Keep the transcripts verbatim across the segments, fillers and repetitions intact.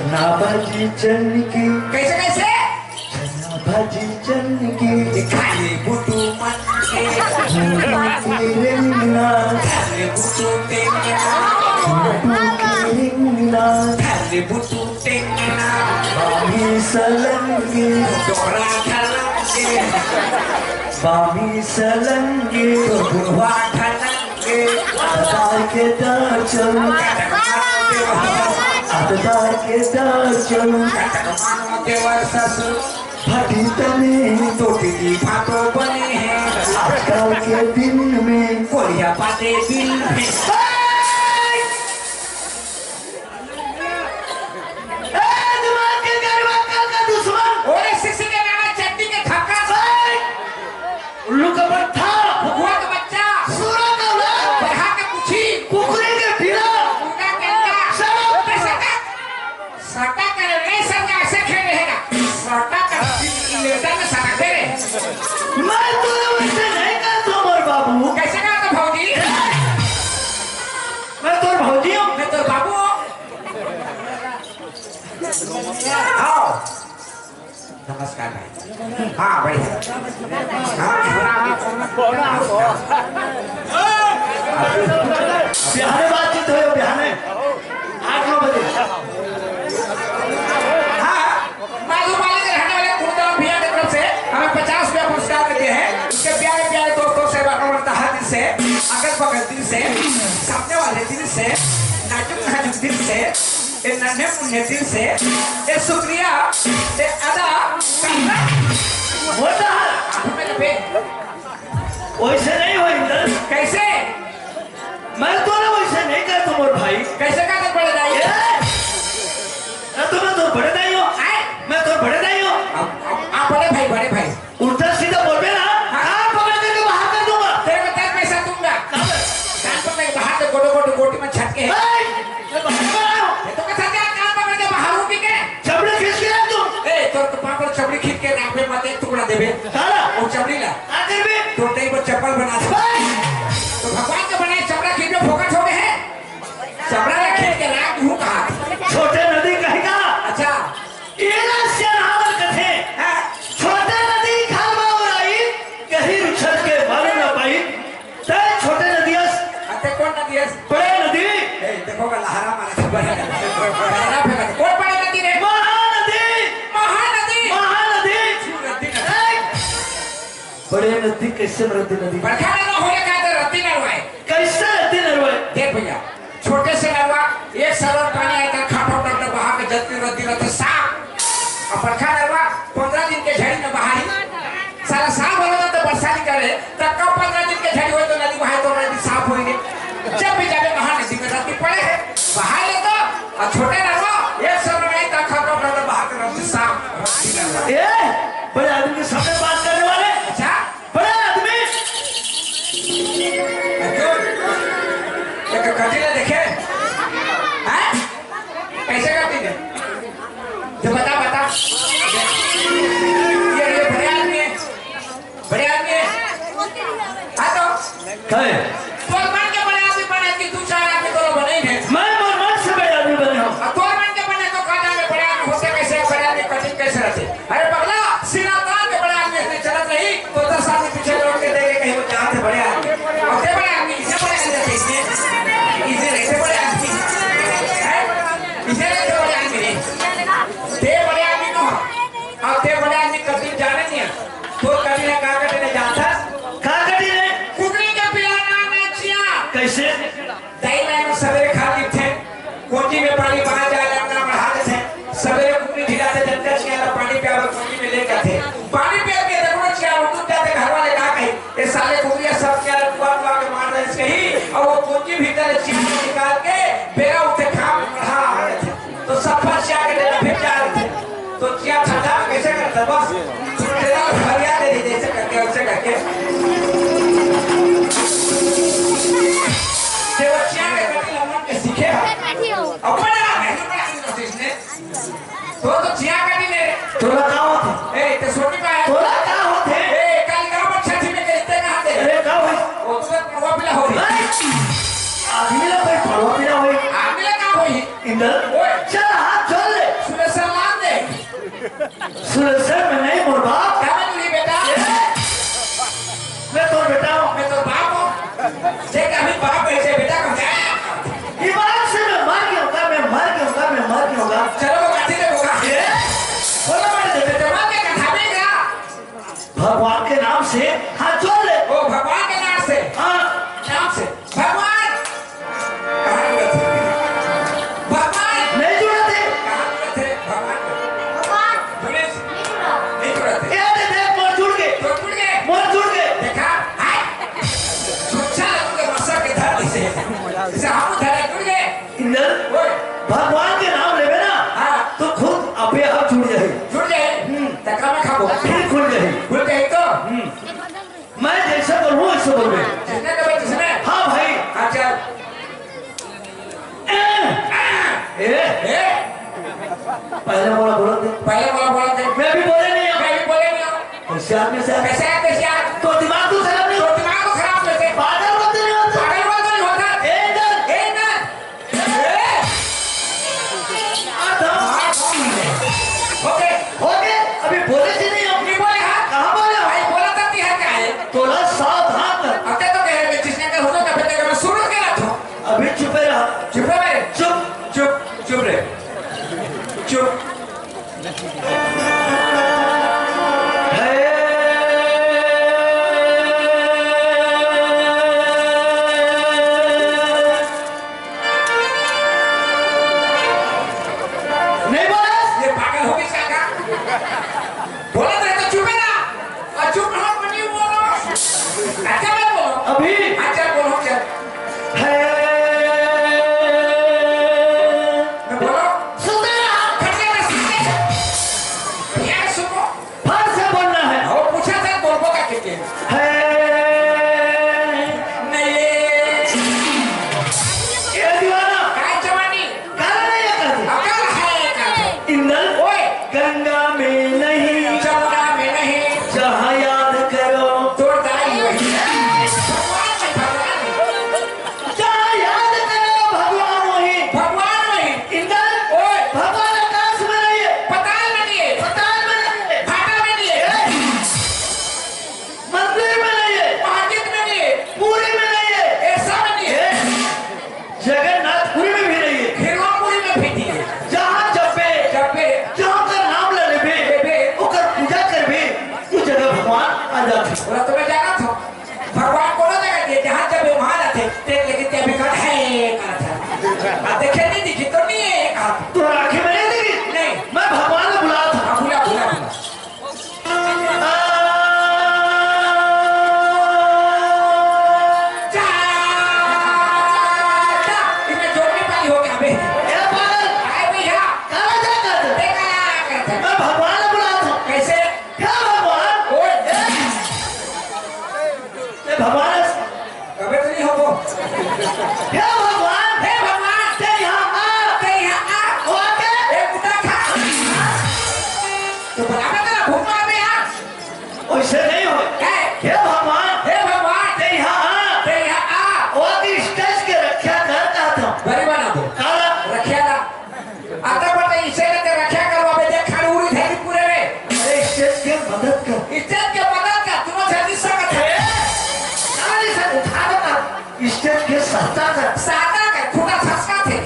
ना भाजी चन के। कैसे, कैसे? ना भाजी चन के। खाली बुटू मन के। बुटू के रिंगना। खाली बुटू टेंगना। बुटू के रिंगना। खाली बुटू टेंगना। बामी सलंगे। डोरा खलंगे। बामी सलंगे। बुढ़वा खलंगे। अतदार के दर्जन। अतदार के दर्जन। देवर ससुर। फटी तने। दो टिकी फाटो बने हैं। आजकल के दिन में। कोलिया पाते दिल में। ए, दिमाग के गरबा कल का दुश्मन। ओरे सिक्स के नाना चड्डी के धक्का। ए, उल्लू का पट्ठा। भुगुआ का बच्चा। सूरा का औलाद। बरहा के पूछी। कुकुरे के ढीला। मुर्गा के अंडा। Shut up। बे सटा। सटा करे रे, सब ऐसे खेल रहेगा। सटा कर लेटा में सटा दे रे। मैं तो वैसे नहीं करता मोर बाबू। कैसे करता भौजी? मैं तोर भौजी हूँ। मैं तोर बाबू हूँ। आओ। नमस्कार भाई। हाँ, बढ़िया। हाँ। बिहाने बातचीत हो, बिहाने आठ नौ बजे। हाँ, माधो पाली के रहने वाले कुर्ता भैया की तरफ से हमें पचास रुपया पुरस्कार देते हैं। उसके प्यारे प्यारे दोस्तों से, बाबा तहा दिल से, अगल बगल दिल से, सामने वाले दिल से, नाजुक नाजुक दिल से, ए नन्हे मुन्ने दिल से, ए शुक्रिया, ए अदा करना होता है। आप में बे- वैसे नहीं हो इंदर। कैसे? मैं तो ना वैसे नहीं कर तुम और भाई। कैसे का कर पड़े दाई? ए! मैं तो, मैं तो बड़े दाई हूँ। आए? मैं तो बड़े दाई हूँ। आप, आप, आप बड़े भाई, बड़े भाई। उल्टा सीधा बोलबे ना, हाँ। कान पकड़ के बाहर कर दूंगा। तेरे को दस पैसा दूंगा। कहाँ पे? कान पकड़ के बाहर से गोटो गोटो गोटी में छटके है। ए, मैं बाहर कर रहा हूँ। ये तो कैसा क्या कान पकड़ के बाहर हूँ, ठीक है? चमड़ी खींच के रख दूँ। ए, तोर तो पापड़ चमड़ी खींच के राख में मत एक टुकड़ा देबे। साला। वो चमड़ी ला। का करबे? तो तेरे को चप्पल बना दे। ए! तो भगवान के बनाए चमड़ा खींच में फोकट हो गए हैं। चमड़ा ला खींच के राख दूँ कहाँ? छोटे नदी कहेगा। अच्छा। एला सियानावर कथे, हाँ। छोटे नदी खाल मा ओराई, गहिर उछल के मालूम न पाई। तै छोटे नदियस। अते कौन नदियस? बड़े नदी। ए, देखो का लहरा मारा था बड़े नदी। लहरा फेंका था। कौन बड़े नदी रे? महानदी। महानदी। महानदी। नदी नदी। ए! बड़े नदी कैसे रद्दी नदी? बड़का नरवा होले का तो रद्दी नरवा है। कैसे रद्दी नरवा है? देख भैया, छोटे से नरवा, एक सरोवर पानी आए तो खटो खटो बहा के जल्दी रद्दी रहते साफ। अब बड़का नरवा पंद्रह दिन के झड़ी में बहाई, साला साफ होला तो बरसा नहीं करे, तो कब पंद्रह दिन के झड़ी होए तो नदी बहाए तो नदी साफ होई नहीं। जब भी जावे महानदी में रद्दी पड़े है, बहा ले तो, और छोटे नरवा, एक सरोवर में आई तो खटो खटो बहा के रद्दी साफ। ए, बड़े आदमी के सामने बात करने वाले। अच्छा। बड़े आदमी। एक कटी ला देखे? हैं? कैसे करती है? तो बता, बता। ये, ये बड़े आदमी है। बड़े आदमी है। हाँ तो। है। तोर मन के बड़े आदमी बने कि दू चार आदमी तोरो बने ही नहीं। मैं मोर मन से बड़े आदमी बने हूँ। अब तोर मन के बने तो का जाने बड़े आदमी होते कैसे, बड़े आदमी कठिन कैसे रहते? अरे पगला, सिरा तान के बड़े आदमी से चलत नहीं, तो दस आदमी पीछे लौट के देखे कहीं वो जान थे बड़े आदमी। और थे बड़े आदमी, इसे बड़े आदमी रहते इसमें। इसे रहते बड़े आदमी। हैं? इसे रहते बड़े आदमी रे। थे बड़े आदमी नो। अब थे बड़े आदमी कभी जाने नहीं है। तो कभी ना कहा करते नहीं जानता। कहा करते नहीं। कुकरी के पिलाना ना चिया। कैसे? दाई मैं सवेरे खा ली थे। कोंजी में पानी बाहर जाए लगना बढ़ा देथे। सवेरे कुकरी ढिला दे जनता चिया ला पानी पियावे कोंजी में लेकर थे। पानी पिया के देखो चिया उठ जाते घर वाले का कही, "ए साले कुकरिया सब चिया ला टुआ टुआ के मार दे इसके ही।" और वो कोंजी भीतर चिया को निकाल के बेरा उठे खा बढ़ा आ रहे थे। तो सब पर चिया के लेकर फिर जा रहे थे। तो चिया ठंडा कैसे करता बस? तेरा फरियाद दे दी जैसे करके वैसे करके। ते वो चिया के कटी लमन के सीखे है। अब बड़ा है, बड़ा है इसने। तो, तो चिया का नहीं ले। तोला का होथे? ए, ते सोनी का है। तोला का होथे? ए, कल का बच्चा थी में कहते कहाँ थे? अरे, का होई? वो तो पड़वा पिला हो रही। नहीं। आदमी ला कोई पड़वा पिला होई। आदमी ला का होई? इंदर, ओए। चल हाथ जोड़ ले। तुलसन में नहीं मोर बाप। का मैं नहीं बेटा? ए? मैं तोर बेटा हूँ। मैं तोर बाप हूँ। जे कभी बाप ऐसे बेटा को क्या? ईमान से मैं मर गया हूँ, मैं मर गया हूँ, मैं मर गया हूँ। चलो वो काटी दे वो का। ए? बोलो मत दे बेटा, मर के कथा में क्या? भगवान के नाम से हाथ जोड़ ले। ओ भगवान के नाम से। हाँ। नाम से। भगवान। कहाँ जुड़त हे? भगवान। नहीं जुड़त हे। कहाँ जुड़त हे? भगवान। भगवान। जुड़े से। नहीं जुड़त हे। ये दे देख, मोर जुड़ गे। तो जुड़ गे। मोर जुड़ गे। देखा? हाय। सुच्छा लगू के मसर के धर दिसे। इसे हम धरे जुड़ गे। इंदर, ओए। भगवान के नाम लेबे ना, हाँ। तो खुद आपे आप जुड़ जाही। जुड़ जाही। हम्म। त का मैं खाबो? फिर खुल जाही। खुल जाही तो? हम्म। मैं जैसा बोलूँ, वैसे बोलबे। जिसने कहा, जिसने? हाँ भाई। अच्छा। ए, ए। ए। पहले मोला बोलत दे। पहले मोला बोलत दे। मैं अभी बोले नहीं हूँ। मैं अभी बोले नहीं हूँ। होशियार में से। कैसे है होशियार? तो दिमाग तो खराब नहीं। तो दिमाग तो खराब में से। पागल मत नहीं होता। पागल मत नहीं होता। ए, इधर। ए, इधर। ए। आ, था। ओके। ओके, अभी बोले से नहीं हूँ। नहीं बोले, हाँ। कहाँ बोले हो? भाई, बोला था, तिहार का है। तोला सावधान कर। अब क्या तो कह रहे थे, जिसने कहा, हो तो कभी तक मैं शुरू करा था। अभी चुपे रहा। चुप रहे। चुप। चुप, चुप रहे। चुप। नहीं बोलस? ये पागल हो गई क्या? बोलत रहे तो चुपे रहा। और चुप रहो, मनी बोलो। अच्छा, मैं बोलो। अभी? अच्छा, बोलो, चल। है। मैं बोलो। सुनते रहा। खड़े में सुनते। ध्यान सुनो। फट से बोलना है। वो पूछा था, बोलबो का के के? है। नहीं। ये दीवाना। काय जवानी? काला नहीं है कहते। अकल है कहते। इंदर। ओए। गंगा में नहीं। जमुना में नहीं। जहाँ याद करो। तोर दाई वही। भगवान में, भगवान में। जहाँ याद करो भगवान वही। भगवान वही। इंदर। ओए। भगवान आकाश में नहीं है। पताल में नहीं है। पताल में नहीं है। भाटा में नहीं है। ए! मंदिर में नहीं है। मस्जिद में नहीं है। पूरी में नहीं है। ऐसा में नहीं है। जगन्नाथपुरी में भी नहीं है। खिरवापुरी में भी नहीं है। जहाँ जपे, जपे। जहाँ का नाम ले लेबे, लेबे। ओकर पूजा करबे, वो जगह भगवान आ जाथे। बोला तो मैं जाना था। भगवान कोनो जगह दिए, जहाँ जपे वहाँ जाथे। देख, लेकिन ते अभी कहा है, कहा था। आ, देखे नहीं, दिखी तो नहीं है, कहा। तो आँखें में नहीं दिखी? नहीं। मैं भगवान को बुला था। हाँ, बुला, बुला, बुला। आ, जा, जा, इतने जोर में पानी हो गया बे। ए पागल। आए भैया। कहाँ जा कर? देखा कर। मैं भगवान को बुलाता हूँ। कैसे? हे भगवान। ओए। हे भगवान। कबे तो नहीं होबो। हे भगवान। हे भगवान। ते यहाँ आ। ते यहाँ आ। वो आके। एक कुत्ता खा। तो बराबर तेरा भूख मार दे यार। वैसे नहीं हो। है। हे भगवान। हे भगवान। ते यहाँ आ। ते यहाँ आ। वो आके stage के रक्षा कर कहा था। बड़ी बना दो। काला। रक्षा ला। आता पता इसे ने ते रक्षा करवा बे, देख खाड़ उड़ी थैली पूरे में। अरे, stage के मदद कर। Stage के मदद कर, तुम जल्दी सकत है। सारी से उठा दो ना। Stage के सहायता कर। सहायता कर, खुदा फंसका थे।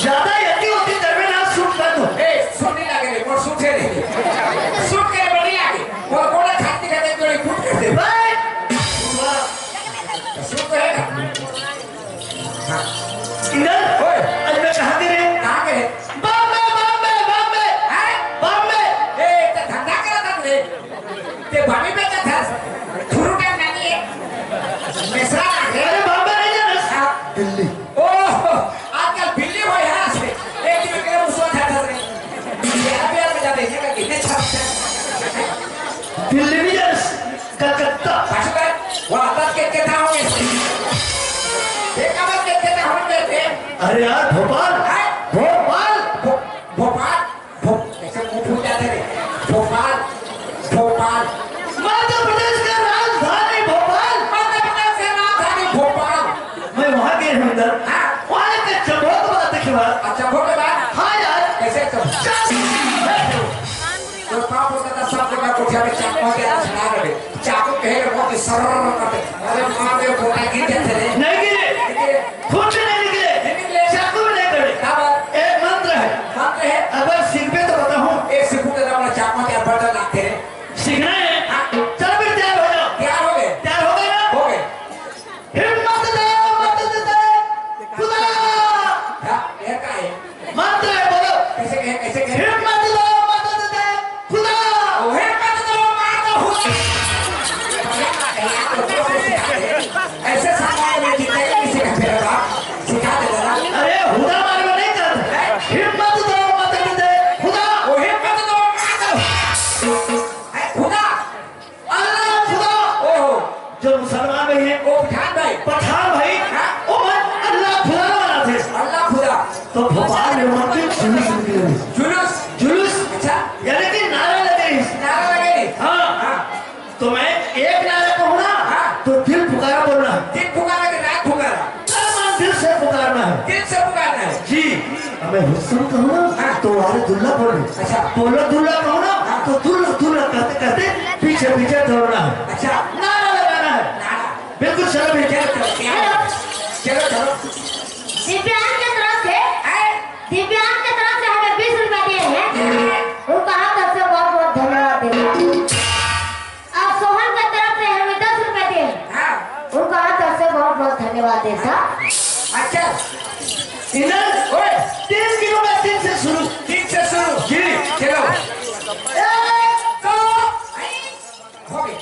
ज्यादा यदि होती दरमियान shoot कर दो। ए, shoot नहीं लगे रे, और shoot है रे। Shoot करे बड़ी आगे। वो बोला खाती खाते जोड़ी फुट कर दे। भाई! Shoot तो है ना। हाँ। इंदर, ओए। आज मैं कहाँ गे रे? कहाँ गे रे? बॉम्बे, बॉम्बे, बॉम्बे। हैं? बॉम्बे। ए, ते धंधा करा था तू रे। ते बॉम्बे में क्या था? थुरू टाइम नहीं है। मिश्रा आ गया। अरे बॉम्बे नहीं जाना। हाँ। दिल्ली। ओह, आजकल दिल्ली हो यहाँ से। एक दिन के उसको था था रे। यहाँ पे आप जा देखिएगा कितने छाप हैं। दिल्ली नहीं जाना। कलकत्ता। पाछू कर, वो आता के, के था होंगे। एक अब के, के था होंगे थे। अरे यार, भोपाल। हैं? भोपाल। भो-, भोपाल। भो-, कैसे मुंह फूट जाते रे? भोपाल। भोपाल। मध्य प्रदेश का राजधानी भोपाल। मध्य प्रदेश का राजधानी भोपाल। मैं वहाँ गे हूँ इंदर। हाँ। वहाँ के चंबो के बात देखी बात। अच्छा, चंबो के बात? हाँ यार। तो बाप को कहता, "सब जगह कोठिया में चाकू के छड़ा रहे।" चाकू कहे रे, बहुत ही सरर करते। अरे मार दे, पोटा गिर जाते रे। नहीं गिरे। नहीं गिरे। खुद से नहीं निकले। नहीं निकले। चाकू में नहीं पड़े। क्या बात? एक मंत्र है। मंत्र है? अगर सीखबे तो बताऊं। एक सीखू तो अपना चाकू के बर्तन लाते रे। सीखना है? हाँ। चलो फिर तैयार हो जाओ। तैयार हो गए। तैयार हो गए ना? हो गए। हिम्मत दो, मदद दे खुदा। हाँ, ये का है? मंत्र है, बोलो। कैसे कहे, कैसे कहे? हिम्मत दो, मदद दे खुदा। ओ, हिम्मत दो, मदद दे खुदा। ऐसे समाज में जिंदगी नहीं सिखाते रे बाप, सिखा दे जरा। अरे, हुदा मार में नहीं करते। हिम्मत दो, मदद दे खुदा। ओ, हिम्मत दो, मदद दे खुदा। अल्लाह खुदा। ओहो। जो मुसलमान भाई है, वो पठान भाई। पठान भाई, हाँ। वो भाई अल्लाह खुदा ना माना थे। अल्लाह खुदा। तो भोपाल में वहाँ पे जुलूस निकले। जुलूस? जुलूस। अच्छा। यानी कि नारा लगे। नारा लगे। हाँ। हाँ। तो मैं एक नारा कहूँ ना, हाँ। तो दिल पुकारा बोलना है। दिल पुकारा कि रात पुकारा? अरमान दिल से पुकारना है। दिल से पुकारना है। जी। अब मैं हुस्न कहूँ ना, हाँ। तो वारे दुल्ला बोलो। अच्छा। बोलो दुल्ला कहूँ ना, हाँ। तो दुल्ला, दुल्ला कहते, कहते पीछे, पीछे दौड़ना है। अच्छा। नारा लगाना है। नारा। बिल्कुल, चलो भैया। चलो, चलो, चलो। चलो, चलो। दिव्यांग के तरफ से, हैं? दिव्यांग के तरफ से हमें बीस रुपए दिए हैं। हैं? उनका हम तरफ से बहुत, बहुत धन्यवाद देते हैं। और सोहन के तरफ से हमें दस रुपए दिए हैं। हाँ। उनका हम तरफ से बहुत, बहुत धन्यवाद देता। अच्छा। इधर, ओए, तीन गिनूंगा, तीन से शुरू। तीन से शुरू। जी। चलो। एक, दो, हो गए।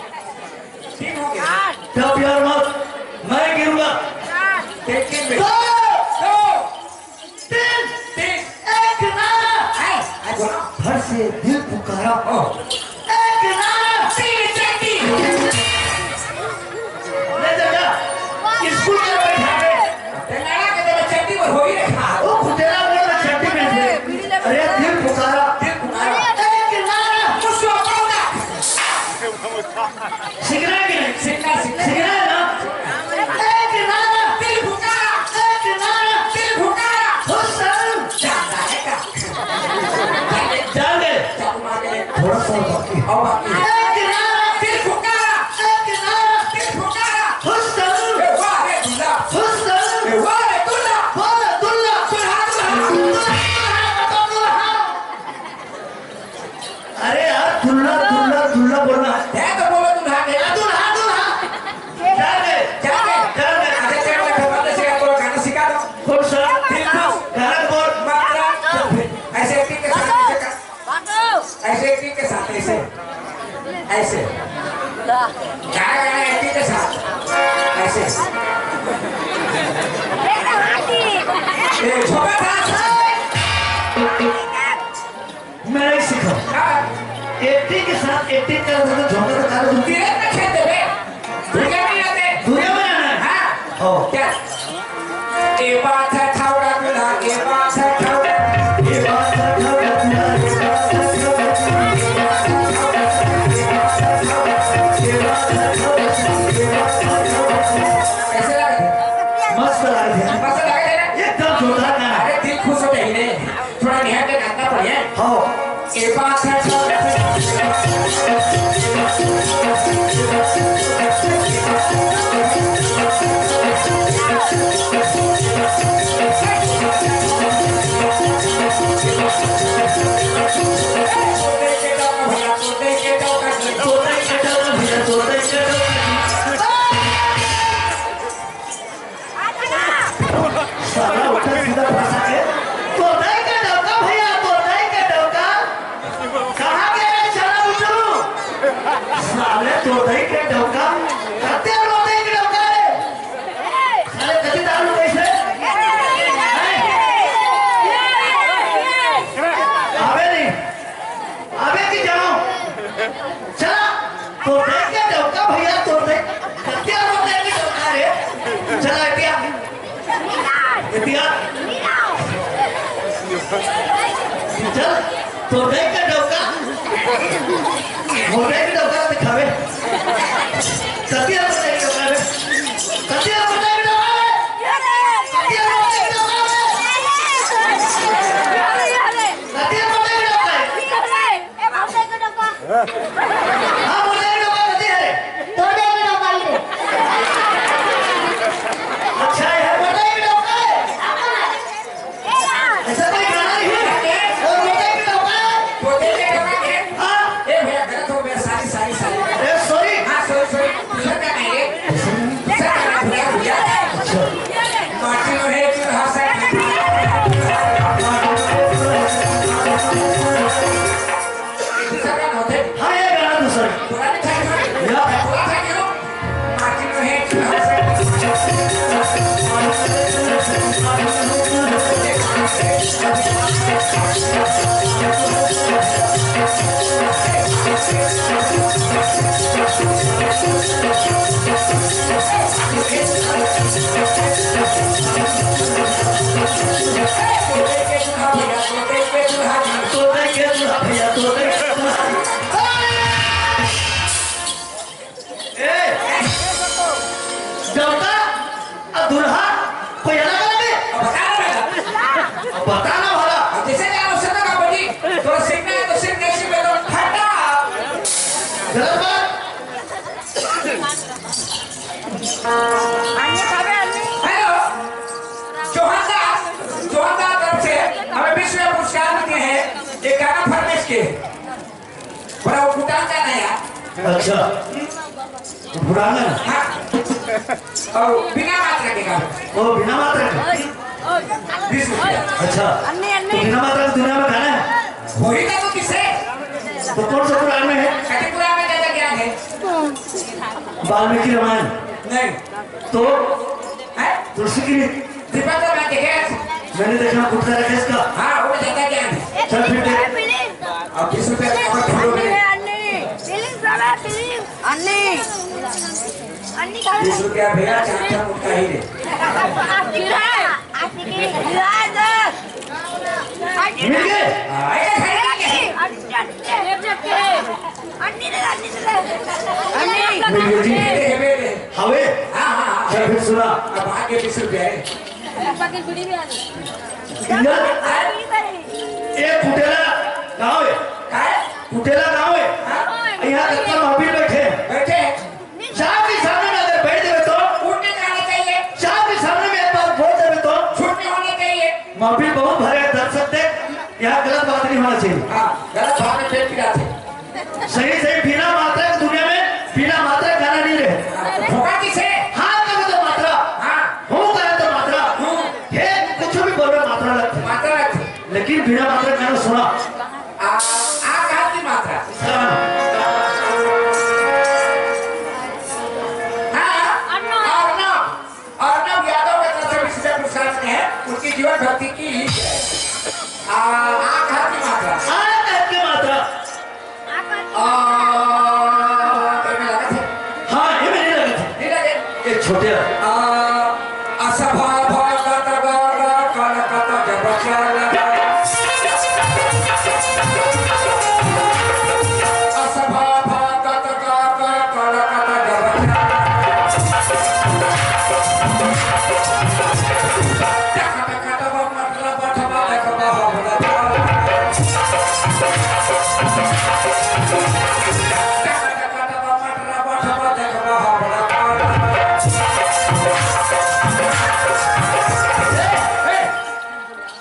तीन हो गए। तब यार मत, मैं गिनूंगा। तीन, तीन में। दो। दो। तीन। तीन। एक नारा। आए, आए बोलो। भर से दिल पुकारा। ओ। एक नारा। तीन चड्डी। ले जा, जा। स्कूल में बैठा दे। ते नारा के तेरे चड्डी पर होई रे खा। ओ खुदेरा बोल रहा चड्डी में से। अरे दिल पुकारा। दिल पुकारा। एक नारा। मुसवा पाउडा। सीखना है कि नहीं? सीखना, सीखना। सीखना है ना? एक नारा। दिल पुकारा। एक नारा। दिल पुकारा। हुस्न। ज्यादा है क्या? जान दे। चाकू मार के ले। थोड़ा सा बाकी। और बाकी। एक नारा। दिल पुकारा। एक नारा। दिल पुकारा। हुस्न। ए, वाह रे दूल्हा। हुस्न। ए, वाह रे दूल्हा। वाह रे दूल्हा। दुल्हा, दुल्हा। दुल्हा, दुल्हा, दुल्हा। अरे यार, दुल्हा, दुल्हा, दुल्हा बोलना है। है तो बोलो दुल्हा, है ना? दुल्हा, दुल्हा। जान दे। जान दे। जान दे। अच्छा, चलो, मैं भगवान से आपको गाना सिखा दो। कौन सा? दिल खुश। गाना बोल। मात्रा। ऐसे एक्टिंग के साथ, ऐसे कर। ऐसे एक्टिंग के साथ, ऐसे। ऐसे। गाना गाना एक्टिंग के साथ। ऐसे। ये झोंका था। मैं नहीं सीखा। हाँ। एक्टिंग के साथ एक्टिंग कर रहे हो, झोंका तो कर दो। धीरे से खेलते बे। दुनिया में रहते। दुनिया में रहना है। हाँ। ओ। क्या? ये बात है ठावरा दूल्हा, ये बात है ठावरा। ये बात है ठावरा दूल्हा, ये बात है ठावरा दूल्हा। कैसे लगा? मस्त लगा थे। मस्त लगा थे ना? एकदम जोरदार गाना। अरे दिल खुश हो जाएगी रे। थोड़ा ध्यान से नाचना पड़ेगा। हाँ। ये बात है। साला उल्टा सीधा फंसा के। तोतई के डौका भैया, तोतई के डौका। कहाँ गया रे साला उल्लू? साले तोतई के डौका। कत्ते तोतई के डौका रे? साले कति दारू कैसे? अबे नहीं। अबे की जाओ। चला, तोतई के डौका भैया, तोतई। कत्ते तोतई के डौका रे। चला, एतिया। एतिया। चल, तोतई के डौका। मोटई के डौका दिखावे। कत्ते तोतई के डौका रे। कत्ते तोतई के डौका रे। कत्ते तोतई के डौका रे। कत्ते हाँ, मुर्दे की डौका होती है। तोड़ दे की डौका ही दे। अच्छा, ये है मुर्दे की डौका है। ऐसा कोई गाना नहीं है। और मुर्दे की डौका है। मुर्दे की डौका है। हाँ। ए भैया, गलत हो गया, sorry, sorry, sorry। ए, sorry। हाँ, sorry, sorry। दूसरा क्या गाएंगे? दूसरा गाना भैया, भैया। अच्छा। माटी लोहे चूल्हा से। दूसरा गाना होते। हाँ, ये गाना दूसरा। पुराने ठाई में या। पुराने ठाई में हो। माटी लोहे चूल्हा से। ए, देवता, आ दूल्हा, कोई अलग अलग है? अब बता ना बेटा। अब बता ना भला। अब जैसे कि आप उससे ना बेटी, तो सीखना है तो सीख, नहीं सीखना तो ठंडा। गलत बात। हेलो, चौहान साहब, चौहान साहब तरफ से हमें विश्व में पुरस्कार मिले हैं, एक गाना फरमाइश के। बड़ा उठा गाना है यार। अच्छा, उठा गाना। हाँ। और बिना मात्रा के गाना। ओ, बिना मात्रा के? बीस रुपया। अच्छा। अन्नी, अन्नी। तो बिना मात्रा के दुनिया में गाना है? वही का तो किसे? तो कौन सा पुराण में है? कठिन पुराण में ज्यादा ज्ञान है। वाल्मीकि रामायण। नहीं। तो? है? तुलसी की? दीपक तो मैं देखे। मैंने देखा, गुटखा रखे इसका। हाँ, वो ज्यादा ज्ञान है। चल फिर देख। अब बीस रुपया का और थोड़ा भी। अन्नी, अन्नी, अन्नी। बीस रुपया भैया, चार ठा गुटखा ही दे। मिल गए? हाँ, ऐसे खरीद के। मिल गए जी। दे, दे, दे। हवे? हाँ, हाँ, हाँ। चल फिर सुना। अब आगे बीस रुपया है। यार, ये कुटेला गांव है। काय? कुटेला गांव है। हाँ। यहाँ दत्ता महफिल बैठे हैं। बैठे हैं। चार के सामने में अगर बैठ देवे तो? उठ नहीं जाना चाहिए। चार के सामने में एक बार बोल देवे तो? झूठ नहीं होना चाहिए। महफिल बहुत भरे हैं, दर्शक देख, यहाँ गलत बात नहीं होना चाहिए। हाँ, गलत बात में पेट पिरात है। सही, सही, बिना मात्रा की दुनिया में बिना मात्रा गाना नहीं रहे। हाँ, तो भोगा किसे? हाँ, कहे तो मात्रा। हाँ। हूँ, कहे तो मात्रा। हूँ। हे, कुछ भी बोलो, मात्रा लगती है। मात्रा लगती है। लेकिन बिना मात्रा गाना सुना। आ, आ कहा की मात्रा? हाँ। हाँ, अर्नब। अर्नब यादव के तरफ से विशेष पुरस्कार मिले हैं, उनकी जीवन भक्ति की। आ, आ कहा की मात्रा? आ कहा की मात्रा? आ, ये में लगा था? हाँ, ये में नहीं लगा था। नहीं लगे। ये छोटे आ, असभा भागत गा गा कलकत जब चल। असभा भागत गा गा कलकत जब चल।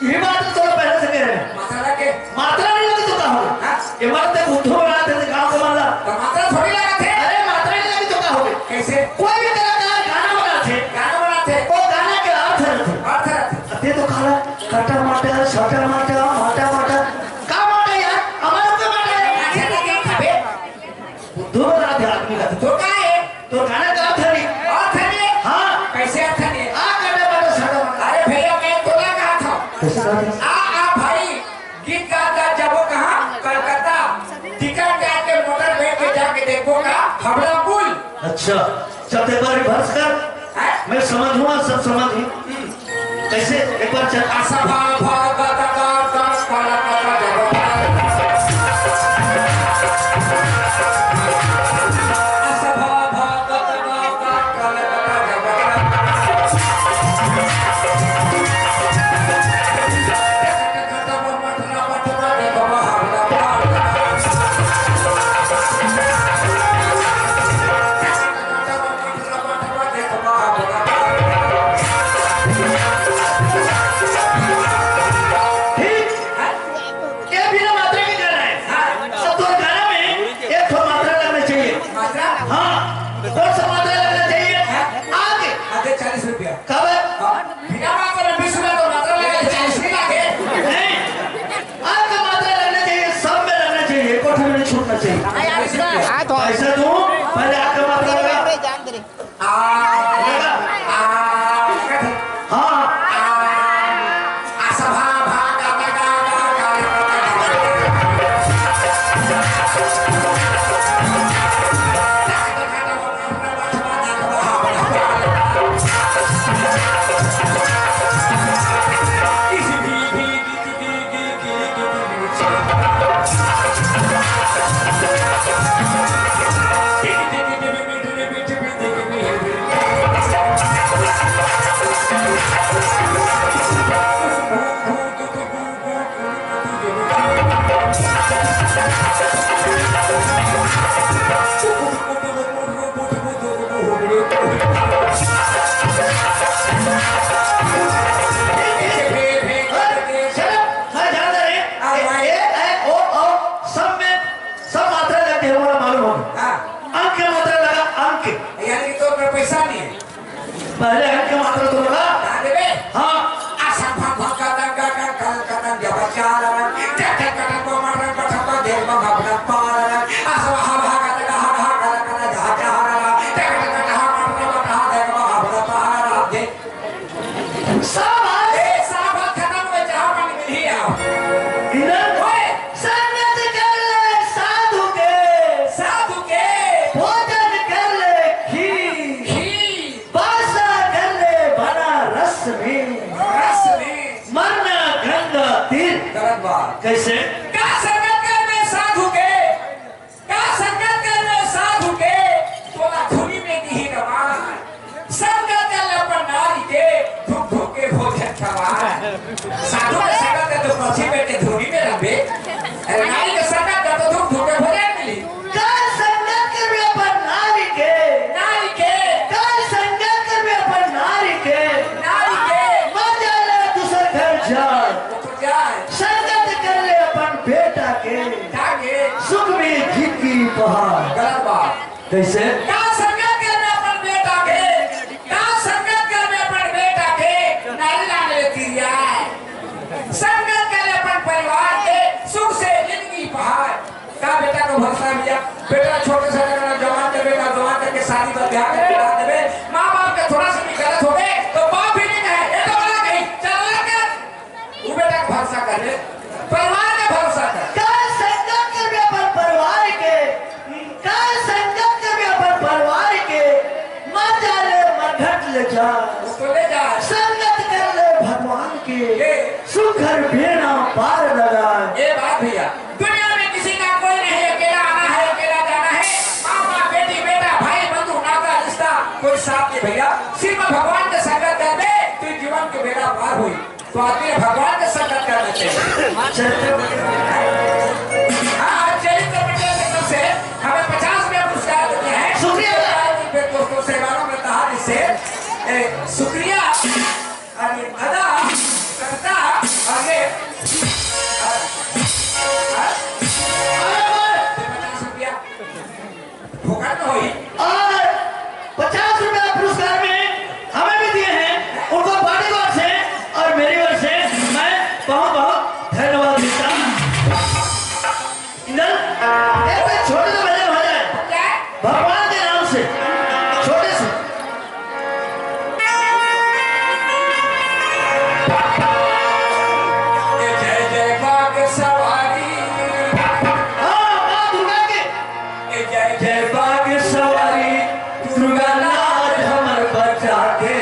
ये बात तो थोड़ा पहले से कह रहे हैं। मात्रा के? मात्रा नहीं लगी तो का हो? हाँ? ये बात तो बुद्धू बना थे, गांव को मान ला। तो मात्रा थोड़ी लगा थे। अरे, मात्रा नहीं लगी तो का हो? कैसे? कोई भी कलाकार गाना बना थे। गाना बना थे। वो गाना के अर्थ रहते। अर्थ रहते। अब ये तो खाला, काटा माटा, साटा माटा, माटा माटा। का माटा यार? हमारे को माटा है। अच्छा, तो क्या खाबे? बुद्धू बना थे आदमी का। तो का है? तो गाना का अर्थ नहीं। अर्थ नहीं है? हाँ। कैसे अर्थ नहीं है? आ काटा माटा, साटा माटा। अरे भैया, मैं तो ना कहा था। कैसे कहा था? आ, आ भाई, गीत गाता जब वो कहाँ? कलकत्ता। टिकट काट के मोटर बैठ के जाके देखो का? हावड़ा पुल। अच्छा, जब एक बार reverse कर, हैं? मैं समझ हुआ, सब समझ हुआ। कैसे? एक बार चल। असभा भागत गा गा कलकत जब। असभा भागत गा गा कलकत जब। आ तो ऐसे तू पहले आके मात्रा लगा। अरे जान दे रे। आ, लगा। आ, हाँ। आ, आ, सभा, भा, गा, गा, गा। सब में, सब मात्रा लग गया, वो मालूम हो। हाँ। अंक के मात्रा लगा, अंक। यानी कि तोर पे पैसा नहीं है। पहले अंक के मात्रा तो लगा। हाँ, देबे। हाँ। आ, सा, फा, फा, का, दा, गा, गा, का, का, दा, गा, बा, चा, रा, रा, टे, टे, का, दा, बा, मा, रा, बा, ठा, बा, धे, बा, घा, बा, पा, रा, रा, आ, सा, हा, हा, गा, दा, गा, हा, हा, गा, दा, गा, दा, जा, जा, रा, रा, टे, टे, का, दा, हा, मा, रा, बा, ठा, बा, धे, बा, घा, बा, पा, रा, रा, धे। शाबाश। ए, शाबाश, खत्म हो, चाह पानी मिल ही आओ। इधर ओए। संगत कर ले साधु के। साधु के। भोजन कर ले खीर। खीर। वासा कर ले बनारस में। रस में। मरना गंगा तीर। गलत बात। कैसे? का संगत कर ले साधु के। का संगत कर ले साधु के, तोला धुनी में दिही रमान। संगत कर ले अपन नारी के, धुक धुक के भोजन खवाए। साधु के संगत कर तो पथी में के धुनी में रहबे। अरे नारी के संगत कर तो धुक धुक के भोजन मिली। का संगत कर ले अपन नारी के। नारी के। का संगत कर ले अपन नारी के। नारी के। मर जाए दूसर घर जाए। जाए। संगत कर ले अपन बेटा के। बेटा के। सुख में जिंदगी बहार। गलत बात। कैसे? का संगत कर ले अपन बेटा के। का संगत कर ले अपन बेटा के। नारी लाने ले तिरिया। संगत कर ले अपन परिवार के। सुख से जिंदगी बहार। का बेटा को भरोसा दिया? बेटा छोटे से लेकर जवान कर बेटा, जवान करके शादी कर ब्याह करके डाल देवे। माँ बाप के थोड़ा सा भी गलत हो गए तो बाप भी नहीं है, ये तो बड़ा कहीं चल के वो बेटा को भरोसा कर ले, परिवार का भरोसा कर। का संगत कर ले अपन परिवार के, का संगत कर ले अपन परिवार के, मर जा ले मरघट ले जा। उसको ले जा। संगत कर ले भगवान के, ये। सुख हर बेड़ा पार लगा। ये बात भैया, दुनिया में किसी का कोई नहीं, अकेला आना है, अकेला जाना है। माँ बाप, बेटी बेटा, भाई बंधु, नाता रिश्ता, कोई साथ नहीं भैया। सिर्फ भगवान के संगत कर दे, तो जीवन के बेड़ा पार हुई। तो आदमी ने भगवान के संगत करना चाहिए। चरित्र। हाँ, आज चरित्र मंडल की तरफ से हमें पचास रुपया पुरस्कार देते हैं। शुक्रिया। दोस्तों से मालूम रहता है जिससे, ए, शुक्रिया। अरे दादा, करता, अरे, अरे, अरे, पचास रुपया फोकट में होई। और पचास रुपया पुरस्कार में हमें भी दिए हैं, उनको पार्टी की ओर से और मेरी ओर से मैं बहुत बहुत धन्यवाद देता हूँ। इंदर, एक छोटे से भजन हो जाए। भगवान के नाम से, छोटे से। जय जय बाग सवारी। हाँ, माँ दुर्गा के। जय जय बाग सवारी, दुर्गा लाज हमर बचा के।